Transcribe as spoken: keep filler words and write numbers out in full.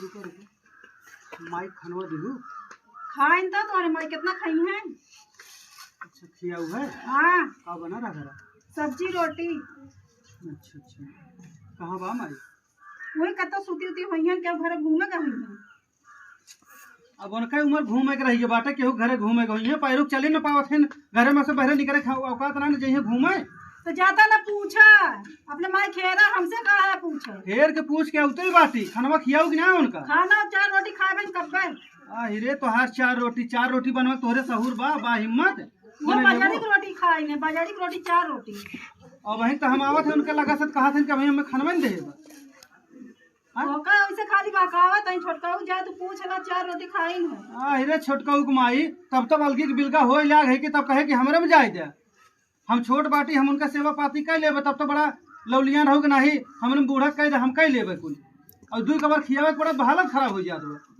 रुको, रुको। माई खनवा दिहू? खाइन तो तोहरे माई कितना खाई हैं। अच्छा, खियाऊ है? हाँ। का बना रहा घरा? सब्जी रोटी। अच्छा, अच्छा। कहाँ बा माई? वही कतो सूती उती होइहन, केहू घरे घूमे का होइहन। अब उनका उम्र घूमे के रही बाटे, केहू घरे घूमे के होइहन, पैरुक चले न पावत हैं, घरे में से बहरे निकले खा-, औकात ना न जइहन घूमे। तो जाता ना पूछा, अपने माई खेरा, हमसे का है पूछे। हेर के पूछ के उतरी बाटी, खनवा खियाऊ कि ना उनका? खाना चार रोटी खाए बन कब्बे। आ हिरे, तोहार चार रोटी, चार रोटी बनवा तोहरे सहूर बा, बा हिम्मत? वो बने बजारी लेबो। की रोटी खाई ने, बजारी की रोटी चार रोटी। अब वहीं तो हम आवत है उनके लगा से, कहा थे कि भाई हमें खनवा नहीं देबा। हाँ? ओका ओइसे खाली बहकावत है, छोटकाऊ जा तू पूछ ला, चार रोटी खाई न। आ, अरे छोटकाऊ के माई, तब तब अलगी के बिलगा होए लाग है कि तब कहे कि हमरे में जाए दे। हम छोट बाटी, हम उनका सेवा पाती कर लेबे, तब तो बड़ा लौलियान रहो कि नाही, हमरे में बूढ़ा कह दे, हम कर लेबे कुल। और दुई कबर खियावे के पड़ा, हालत खराब हो जात बा।